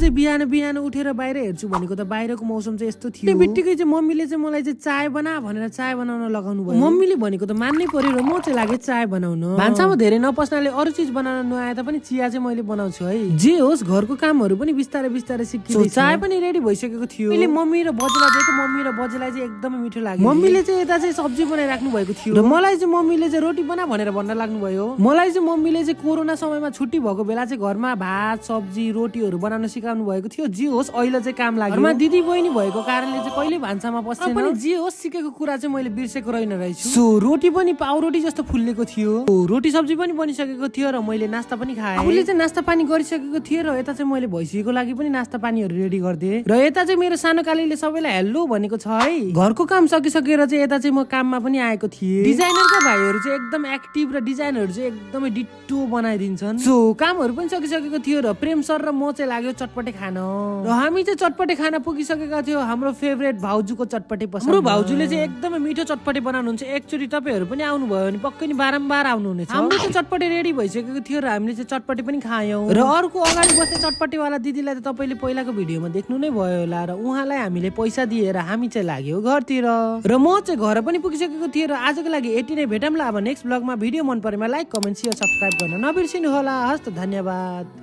चाहिँ बिहान बिहान उठेर बाहिर हेर्छु भनेको त बाहिरको मौसम चाहिँ यस्तो थियो। बित्तिकै चाहिँ मम्मीले चाहिँ मलाई चाहिँ चाय बना भनेर चाय बनाउन लगाउनु भयो। मम्मीले भनेको त मान्नै पर्यो र म चाहिँ लागे चाय बनाउन। भान्सामा धेरै नपस्नाले अरू चिज बनाउन नआए तापनि चिया चाहिँ मैले बनाउँछु है। जे होस् घरको कामहरू पनि बिस्तारै बिस्तारै सिकिँदै छ। चाय पनि रेडी भइसकेको थियो। मैले मम्मी र बजेलाई दिएको, मम्मी र बजेलाई चाहिँ एकदमै मिठो लाग्यो। मम्मीले चाहिँ यता चाहिँ सब्जी बनाइराख्नु भएको थियो र मलाई चाहिँ मम्मीले चाहिँ रोटी बना भनेर भन्न लाग्नु भयो। मलाई चाहिँ मम्मीले चाहिँ कोरोना समयमा छुट्टी भएको बेला चाहिँ घरमा भात सब्जी रोटीहरू बनाउन सिकाउनु भएको थियो। जे होस् अहिले चाहिँ काम लाग्यो। घरमा दिदी बहिनी भएको कारणले चाहिँ कहिले भान्सामा पस्दैन पनि जे होस् सिकेको कुरा चाहिँ मैले बिर्सेको रहेन रहेछु। सो रोटी पनि पाउरोटी जस्तो फुल्लेको थियो। रोटी सब्जी पनि बनिसकेको थियो र मैले नास्ता पनि खाएँ। आफूले चाहिँ नास्ता पानी गरिसकेको थिएँ र यता चाहिँ मैले भैँसीको लागि पनि नास्ता पानीहरू रेडी गरिदिएँ र यता चाहिँ मेरो सानो कालीले सबैलाई हेल्लो भनेको छ है। घरको काम सकिसकेर चाहिँ यता चाहिँ म काममा पनि आएको थिएँ। डिजाइनरका भाइहरू चाहिँ एकदम एक्टिभ र डिजाइनहरू चाहिँ एकदमै डिट्टो बनाइदिन्छन्। सो कामहरू पनि सकिसकेको थियो र प्रेम सर र म चाहिँ लाग्यो चटपटे खान र हामी चाहिँ चटपटे खाना पुगिसकेका थियौँ। हाम्रो फेभरेट भाउजूको चटपटे पसन्द। हाम्रो भाउजूले चाहिँ एकदमै मिठो चटपटे बनाउनुहुन्छ। एकचोटि तपाईँहरू पनि आउनुभयो भने पक्कै नि बारम्बार आउनुहुनेछ। हाम्रो चाहिँ चटपटे रेडी भइसकेको थियो र हामीले चाहिँ चटपटे पनि खायौँ र अर्को अगाडि बस्ने चटपटेवाला दिदीलाई त तपाईँले पहिलाको भिडियोमा देख्नु नै भयो होला र उहाँलाई हामीले पैसा दिएर हामी चाहिँ लाग्यो घरतिर र म चाहिँ घर पनि पुगिसकेको थिएँ र आजको लागि यति नै भेटौँला। अब नेक्स्ट ब्लगमा भिडियो मन परेमा लाइक कमेन्ट शेयर सब्सक्राइब गर्न नबिर्सिनु होला। हस्त धन्यवाद।